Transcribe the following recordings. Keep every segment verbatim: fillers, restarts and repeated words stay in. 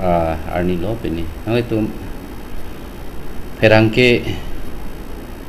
Ah, arni lo pini. Nanglitum pherangke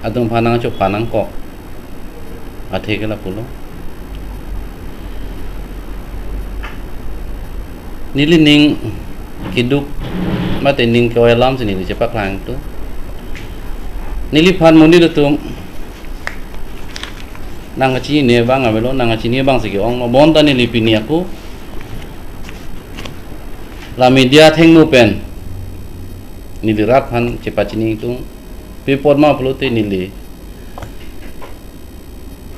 atum aphan nangchophan nangkok athe ke lapulo. Neli ning keduk mate ning ke-oi alam si neli chepaklang tu. Neliphan monit atum nangkachinine abang avelo, nangkachinine abang si ke-ong lo, bonta neli pini ako la media athengno pen neli rat aphan chepachini tung. Pi apot ma pulote neli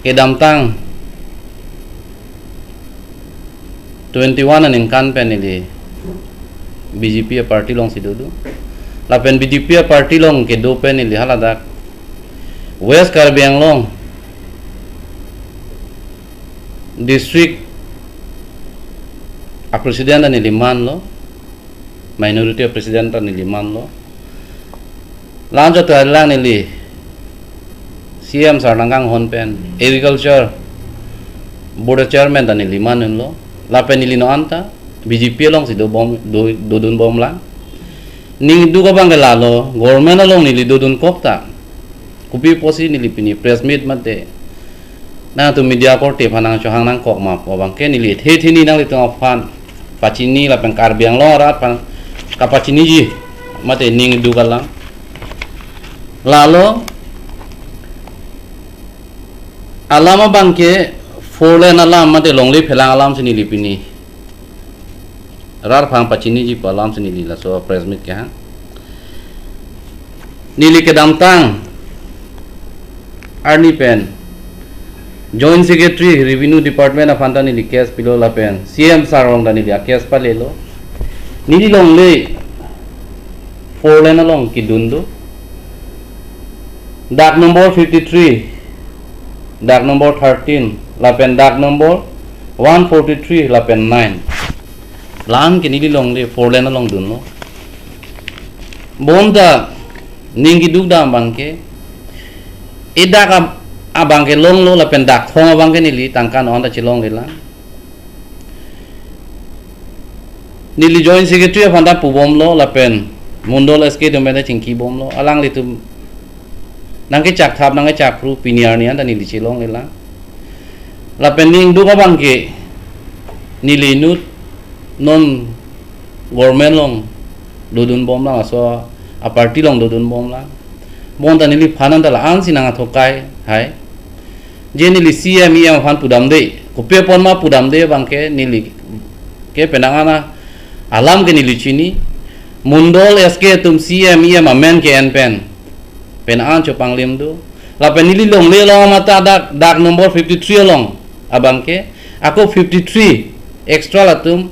kedamtang twenty-one aningkan pen neli B J P aparty along si dodo. Lapen B J P aparty along kedo pen neli haladak West Karbi Anglong district a president ta neli manlo, minority president ta neli manlo. La-anchot ta lang neli C M sir nangkanghon pen agriculture board chairman ta neli man-unlo. Lapen neli non anta B J P along si dobom, do, dodunbom lang. Ning keduk abang ke lalo, government along neli dodunkok ta kopi apotsi neli pini press meet mate nangtum media korte aphan nangchohang nangkok ma pu abang ke neli the thini nanglitum aphan pachini lapen Karbi Anglong arat aphan kapachiniji mate ning keduk alam. Lalo alam abang ke four lane alam mate longle phelang alam si neli pini rat aphan pachiniji pu alam si neli laso press meet kehang. Neli kedamtang arni pen Joint Secretary Revenue Department aphan ta neli case pilo lapen C M sir along ta neli a-case palelo. Neli longle four lane along kedun do. Dag number fifty-three, dag number thirteen, lapen dag number one forty-three lapen nine. La-an ke neli longle four lane along dunlo. Bonta ning keduk dam abang ke, e dag ab-, abang ke longlo lapen dag thom abang ke neli tangka non ta chelonglelang. Neli Joint Secretary aphan ta pubomlo lapen Mondol S K atum pen ta chingkibomlo. Alanglitum nangkechakthap nangkechakru pini arni anta neli chelonglelang. Lapen ning keduk abang ke neli inut non government along dodunbom lang, laso aparty along dodunbom lang. Bonta neliphan anta la-an si nang athokai hai. Je neli C M E M aphan pudamde, kopi apot ma pudamde abang ke neli ke penang ana alam ke neli chini. Mondol S K atum C M E M amen ke-en pen penang an chopanglim do. Lapen neli longle along mate dag, dag number fifty-three along abang ke, ako fifty-three extra latum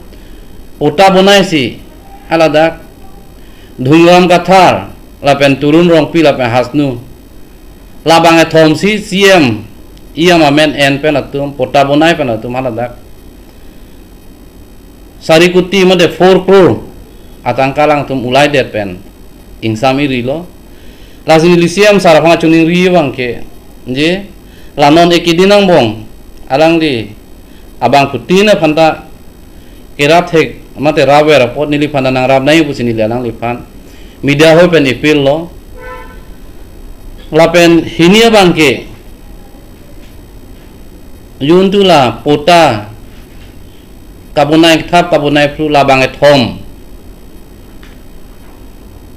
patta bonai si haladak Dhunram Kathar lapen Turun Rongpi lapen Hasnu, labang kethom si C M E M amen en pen latum, patta bonai pen latum haladak sari kuti mate four crore atangka alangtum ulaidet pen ingsam irilo. Lasi neli C M sir aphan choningri abang ke, je la non ekedin angbong alangli abangphutin aphan ta kerap thek mate rapver apot neliphan ta nangrap nangji pusi neli alangliphan media ahoi pen appeal lo. Lapen hini abang ke juntu la patta kabonai kethap kabonai phru labang kethom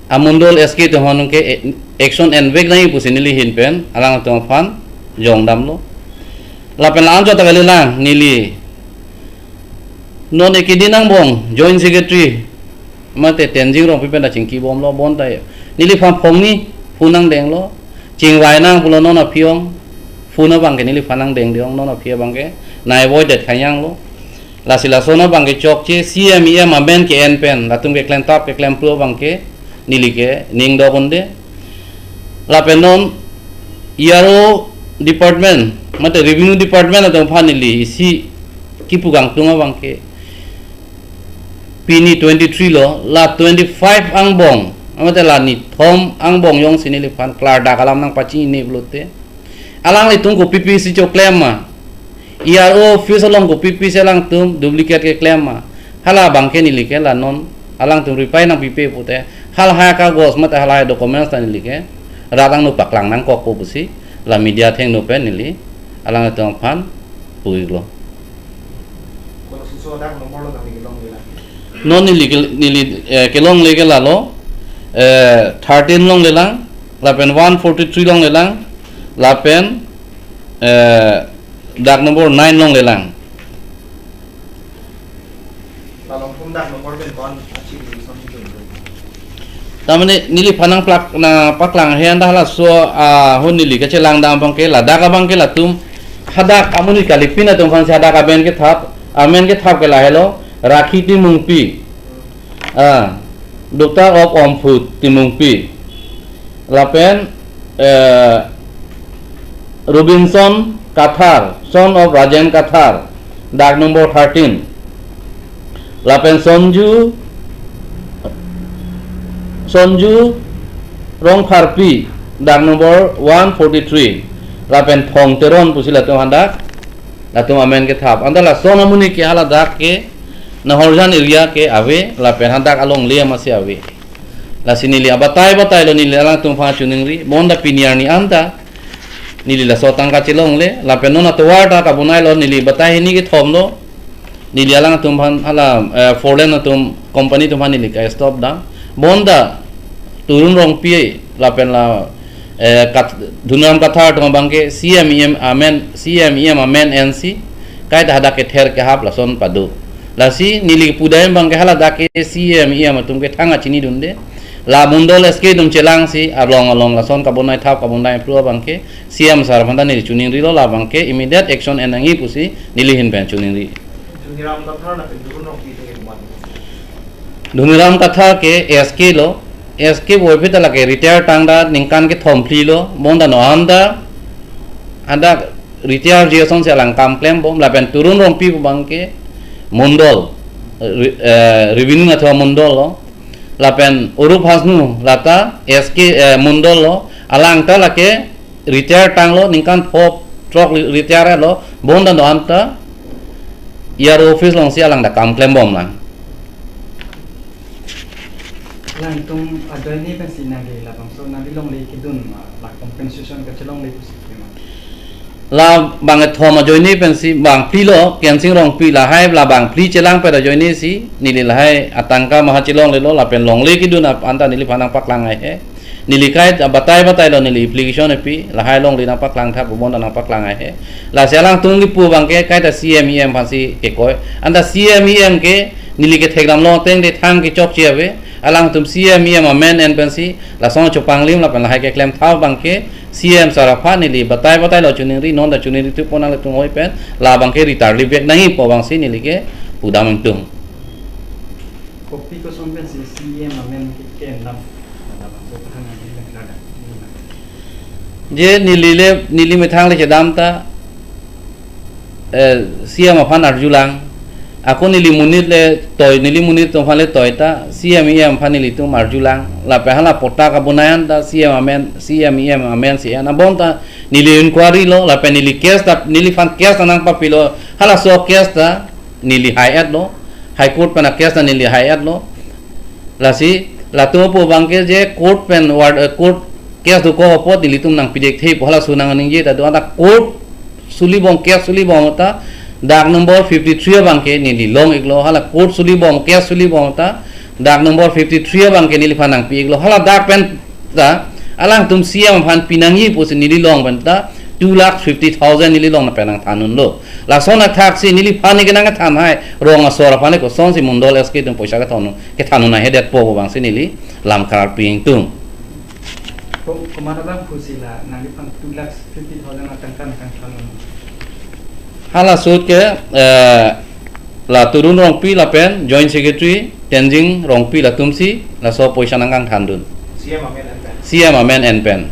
a-Mondol S K atum aphan ke e-, action envek nangji pusi neli ahin pen alangtum aphan jongdamlo. Lapen la-anchot ta kalilang, neli non ekedin angbong Joint Secretary mate Tenzing Rongpi pen ta chingkibomlo, bonta neliphan phongni phone nangdenglo. Chingvai nang pulo non aphi ong, phone abang ke neliphan nangdengde ong, non aphi abang ke nai-avoid det khanyang lo. Lasi lason abang ke chokche, C M E M amen ke-en pen latum keklem tap keklem phru abang ke neli ke ning dok unde. Lapen non E R O department mate revenue department atum aphan neli isi kipu kangtung abang ke pini twenty-three lo, la twenty-five angbong mate la nithom angbong jongsi neliphan klardak alam nangpachini pulote, alanglitum kopi pisi choklem ma, E R O office along kopi pisi alangtum duplicate keklem ma, hala abang ke neli ke la non Alangtum reply nangpipe pute, halahai kagos mate halahai documents ta neli ke rat angno paklang nangkokpo pusi la media athengno pen neli alangtum aphan pu-iklo. Kono siso dak nomor lo kami kelongle lang. Non neli ke, neli, eh, kelongle ke lalo, eh, thirteen longlelang, lapen one forty-three longlelang, lapen, eh, dak number nine longlelang. Lalong pum dak nomor pen kon achi di son di dun. Tamane neliphan nangplak, nangpaklang he anta halaso, ah, ahut neli kachelang dam abang ke ladak abang ke latum hadak amonit kalipin atum aphansi hadak amen kethap, amen kethap ke lahelo, Rakhi Timungpi, ah, daughter of Omphu Timungpi. Lapen, eh, Robinson Kathar, son of Rajen Kathar, dak number thirteen. Lapen Sonju, Sonju Rongpharpi, dak number one forty-three. Lapen Thong Teron pusi latum hadak, latum amen kethap. Anta lason amonit ke haladak ke Nahorjan area ke ave, lapen hadak alongle amatsi ave. Lasi neli abatai batai lo, neli alangtum aphan choningri, bonta pini arni anta neli laso tangka chelongle, lapen non atovar ta kabonai lo, neli batai hini kethom lo, neli alangtum aphan hala, eh, foreign atum company atum aphan neli ka-stop dam. Bonta Turun Rongpi lapen la, eh, Kat-, Dhoniram Kathar atum abang ke C M E M amen, C M E M amen ensi kaita hadak kether kehap lason pado. Lasi neli pudam abang ke haladak ke C M E M atum ke thang kachini dunde. La mondol S K atum chelangsi along along lason kabonai thap kabonai phru abang ke C M sir aphan ta neli choningrilo, labang ke immediate action en nangji pusi neli ahin pen choningri. Dhoniram Kathar lapen Turun Rongpi atum ke komat? Dhoniram Kathar ke S K lo, S K puvoiphit ta lake retire tangta ningkan kethom phli lo, bonta non anta hadak retire ji asonsi alang kam klembom, lapen Turun Rongpi pu abang ke mondol, re-, eh, revenue athua mondol lo, lapen Orup Hasnu lata S K, eh, mondol lo, alang ta lake retire tanglo, ningkan pho throk re-, retire lo, bonta non anta E R O office alongsi alang ta kam klembom lang. Alangtum ajoine pensi nangke labangso nangli longle kedun ma, la compensation kachelongle pusi ke ma? Labang kethom ajoine pensi bang phli lo, Kensing Rongpi lahai labang phli chelang pet ajoine si, neli lahai atangka maha chelonglelo, lapen longle kedun ap-, anta neliphan nangpaklang ai he. Neli kaita batai batai lo, neli application epi, lahai longle nangpaklang thap, bonta nangpaklang ai he. Lasi alangtum kipu abang ke kaita C M E M aphansi kekoi. Anta C M E M ke neli kethekdam long teng de thang kechokche ave. Alangtum C M E M amen en pensi lason chopanglim lapen lahai keklem thap abang ke C M sir aphan neli batai batai lo choningri, non ta choningri thupo nanglitum hoi pen, labang ke retire livek nangji pu abangsi neli ke pudam ingtung. Kopi koson pensi C M amen ke ken dam? Ada bangso pahang yang dibilang kerada. Je neli le, neli methang le chedam ta, eh, C M aphan arjulang. Ako neli monit le toi, neli monit atum aphan le toi ta, C M E M aphan nelitum arjulang. Lapen hala patta kabonai an ta C M amen, C M E M amen si en. Bonta neli inquiry lo, lapen neli case ta, neliphan case ta nangpapilo, halaso case ta neli hai-et lo, High Court pen a-case ta neli hai-et lo. Lasi latum pu abang ke je court pen ward, eh, court case dokok apot nelitum nangpidekthe pu halaso nangningje ta do, anta court sulibom, case sulibom ta dak number fifty-three abang ke neli long-iklo, hala court sulibom, case sulibom ta dak number fifty-three abang ke neliphan nangpi-iklo, haladak pen ta alangtum C M aphan pinangji pusi neli long pen ta two lakh fifty thousand neli long na pen nangthandunlo. Lason athaksi neliphan ne kenang kethan hai, rong asor aphan ne kosonsi mondol S K atum poisa kethan, kethandun ahedetpo pu abangsi neli lam karpi ingtung. Ko-, komat abang pusi la nangliphan two lakh fifty thousand atangka nangthandun? Hala ahut ke, eh, la Turun Rongpi lapen Joint Secretary Tenzing Rongpi latumsi laso poisa nangkangthandun. C M amen en pen. C M amen en pen.